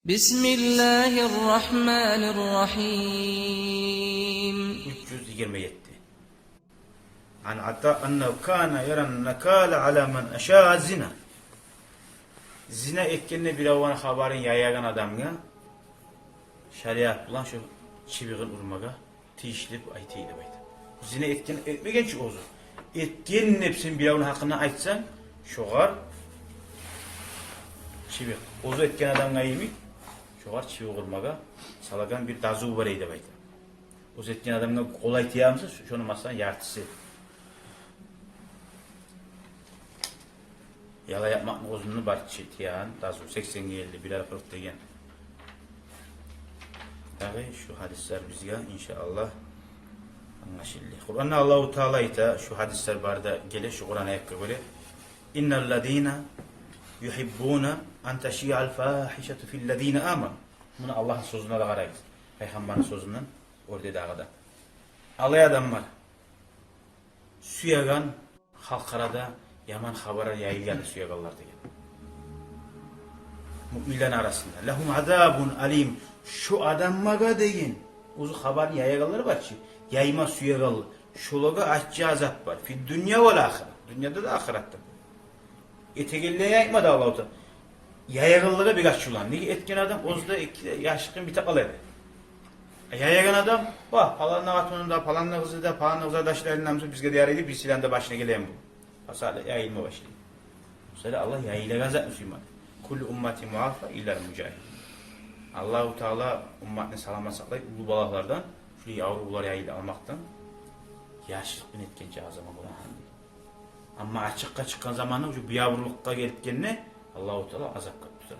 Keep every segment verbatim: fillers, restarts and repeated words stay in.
بسم الله الرحمن الرحيم. Уьч юз йигирма етти. عن عطاء أنه كان يرى النكال على من أشاع الزنا. Зина этгенни биревню хабарын яягъан адамгъа шариат булан шо чыбыгъын урмагъа тийишли деп айта деп айта. Зина этген, этмеген чи оьзю. Этген деп сен биревню гьакъындан айтсанг, шогъар чыбыкъ. Оьзю этген адамгъа йимик, шогъар чыбыкъ урмагъа салагъан бир дазу бар эди деп айта. Оьзю этген адамгъа къолай тиямса, шону, масала, яртысы. Яла япмакъны оьзюню бар чи тиягъан дазу, сексен гелди, бир аркъырып деген. Дагъы шу гьадислер бизге, иншааллагь, англашылды. Къуранда Аллагьу Таала айта, шу гьадислер бары да геле шу Къуран аятгъа гёре: إن الذين يحبون أن تشيع الفاحشة في الذين آمنوا. Муна Аллагьны сёзюне де къарайбыз. Пайхаммарны сёзюнден оьрде дагъы да. Алай адамлар сюеген халкъ арада яман хабарлар яйылгъанны сюегенлер деген. Муъминлени арасында. لهم عذاب أليم. Шо адамлагъа деген, оьзю хабарны яягъанлар бар чы, яйма сюегенлер. Шолагъа аччы азап бар. في الدنيا والآخرة. Дюньяда да, ахыратда да. Этегенлеге айтмады Аллагьу Таала. Яягъанлагъа бек ачувланды. Неге, этген адам оьзю де эки яшлыкъгъа битип къала эди. Яягъан адам: «Ва, паланны къатыны да, паланны къызы да, паланны къызардашларындан буса, бизге де ярайды, бирисилени де башына гелеген бу». Масала, яйылма башлай. Масала, Аллагь яйылагъан затны сюймей. كل أمتي معافى إلا المجاهرين. Аллагьу Таала умматны саламат сакълай уллу балагьлардан, шулай аврувлар яйыла алмакъдан, яшлыкъ булан этген чакъы заман болгъан гьали. Амма ачыкъгъа чыкъгъан заманы, уже биябурлукъгъа гелгенде, Аллагьу Таала азапгъа тутар.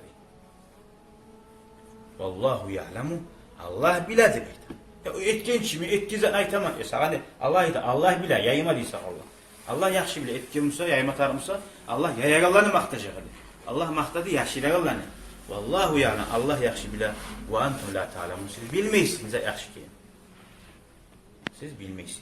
والله يعلم, Аллагь биле деп айта. Я, о этген чи, мен этген затны айтаман. Э, сагъа не? Аллагь айта, Аллагь биле, яйма дей сагъа Аллагь. Аллагь яхшы биле, этген буса, яйма тарыкъ буса, Аллагь яягъанланы макътажакъ эди. Аллагь макътады яшырагъанланы. والله يعلم, Аллагь яхшы биле. وأنتم لا تعلمون, сиз билмейсиз не зат яхшы экенин. Сиз билмейсиз.